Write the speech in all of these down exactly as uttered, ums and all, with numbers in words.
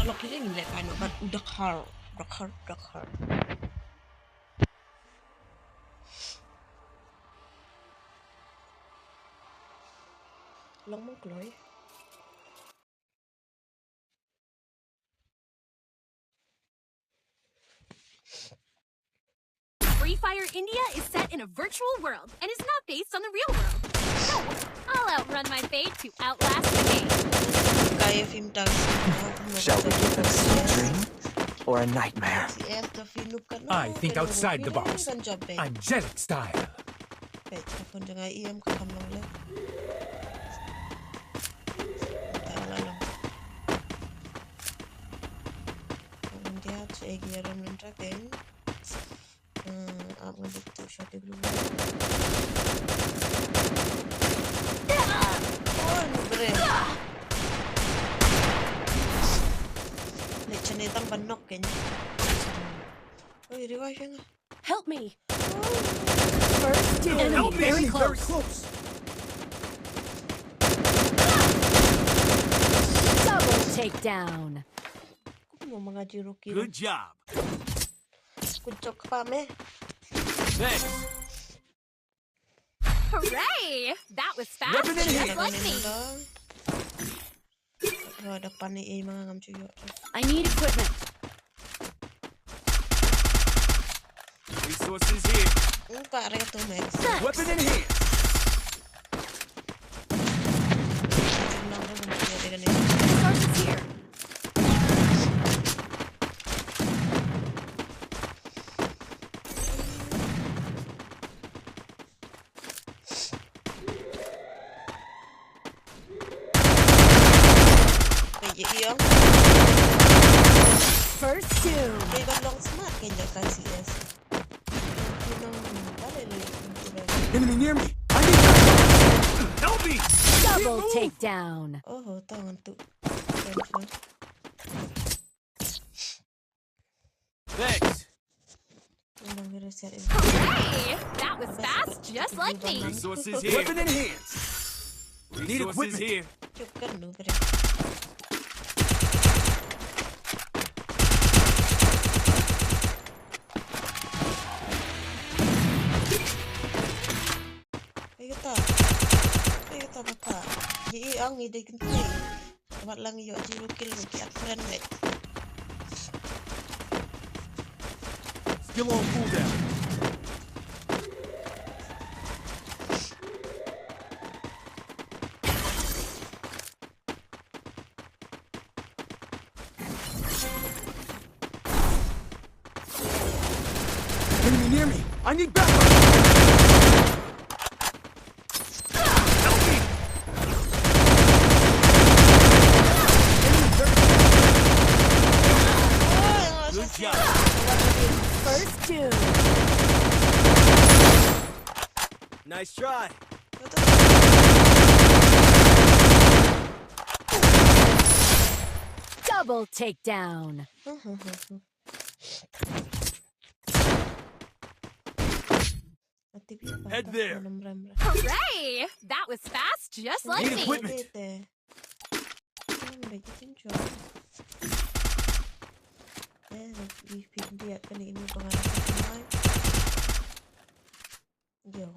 Lok hi ngin leh kai noh bad u Dakhar, Dakhar, Dakhar. Long mong kloi. Free Fire India is set in a virtual world and is not based on the real world. So, I'll outrun my fate to outlast the game. Kaya film tang. Shall we give them a sweet dream or a nightmare? I think outside the box. Angelic style. Peit ka phone jong nga i em ka kham long le. Ta la long. India che gi ram ram tra ken. Hmm, ap nga dik tu shot di group. Oh, no bre. Le chane tang ban nok ken. Oi, revive nga. Help me. First down. Help me. Very close. Double takedown. Good job. Good job, Pame. Thanks. Hooray! That was fast, just like me. Ro da pan ni ei ma ngam chu ïoh. I need equipment. Resources here. Upa re tu me. Weapon in here. Resources here. Kaya iyong. First two. Kaya long smart kaya kan C S. Enemy near me. I need backup. Help me. Double takedown. Oh, tangan tu. Thanks. Hooray! That was fast, just like me. Resources here. Weapon in hand. Need equipment. Resources here. Ayo ta. Ayo ta baka. Ji ang ni dei kenti. Mat lang ïoh zero kill ruh ki at friend wei. Skill on cooldown. Enemy near me. I need backup. Help me. Good job. First two. Nice try. Double takedown. Head there. Hooray! That was fast, just like me. Need equipment. Yo.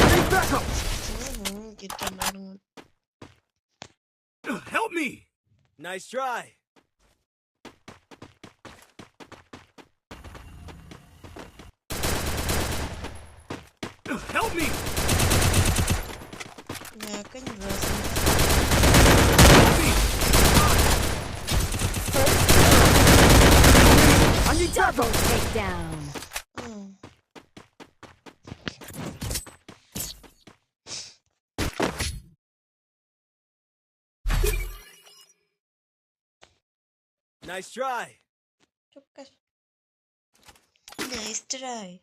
Need backup. Mhm, kita marun. Help me! Nice try. Help me! Help me! I need backup! Double takedown. Mm. Nice try. Nice try.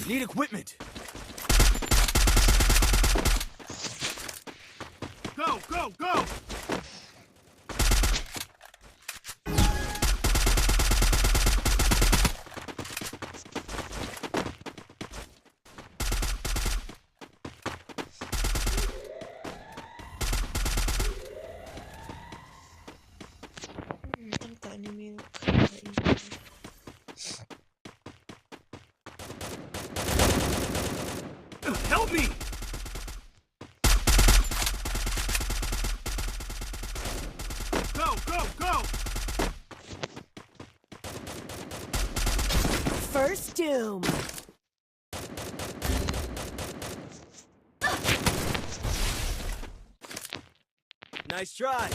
Need equipment. Go, go, go! Hmm, tam ta enemy ruh kha ba i. Help me! Go, go, go! First doom. Nice try.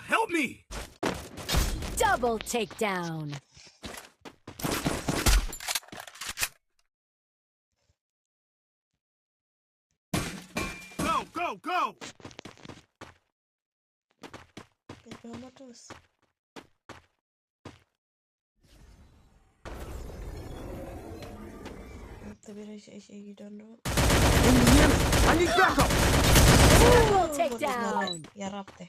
Help me! Double takedown. Go, go, go! Peit ba ha matus. Te bira shi shi don ro. In the air! I need backup! Double takedown. Ïarap te.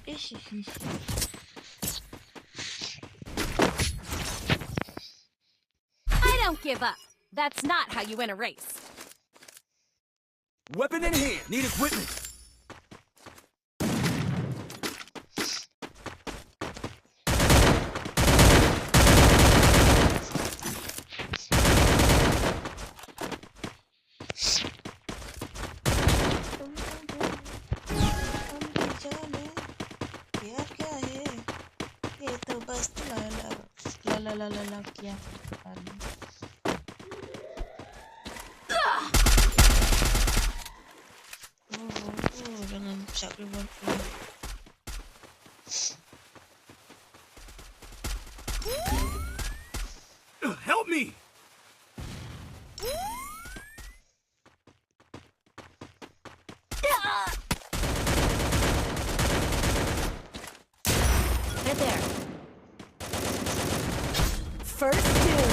Ish, ish, ish. I don't give up. That's not how you win a race. Weapon in hand. Need equipment. ये तो बस ला ला ला ला ला ला क्या? Oh, oh, oh, jangan pecah keluar. Help me! Right there. First doom.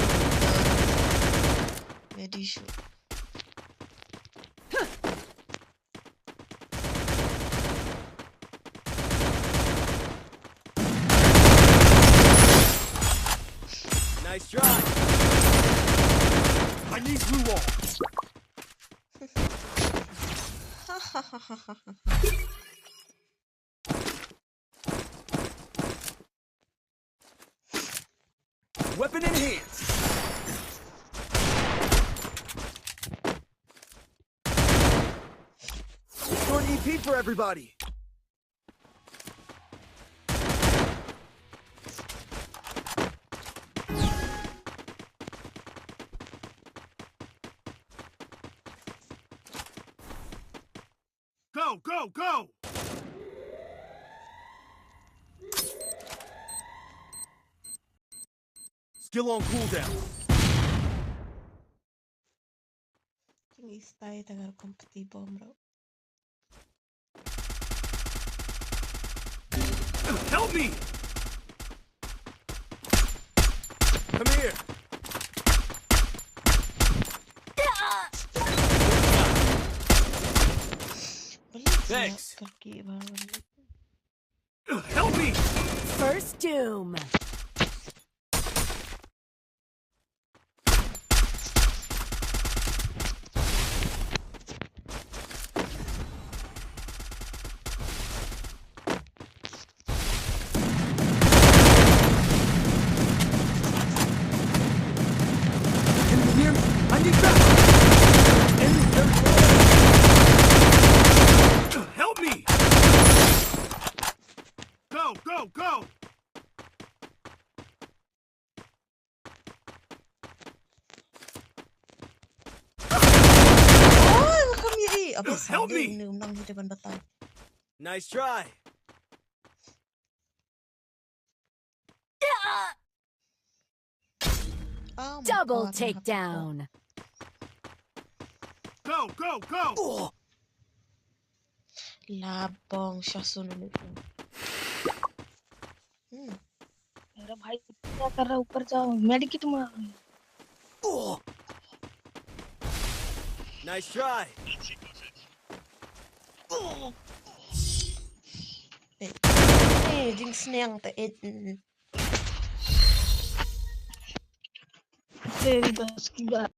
Ready shoot. Nice try. I need blue wall. Weapon in hand. Short E P for everybody. Go, go, go! Skill on cooldown. King istai tagar kompeti bom ro. Help me! Come here. Thanks. Help me! First doom. Can you hear me? I need backup! Help me! Go, go, go! Oh, nga kham ïa i. Abis help me. Ni um nang hi depan batai. Nice try. Oh my God, double takedown. Go, go, go. Oh. Labong sha sunu ni. Hmm. मेरा भाई क्या कर रहा है ऊपर जाओ मेडिकेट मार Nice try. Eh, eh, jing sniang te eh. Mm. तेरी बस की बात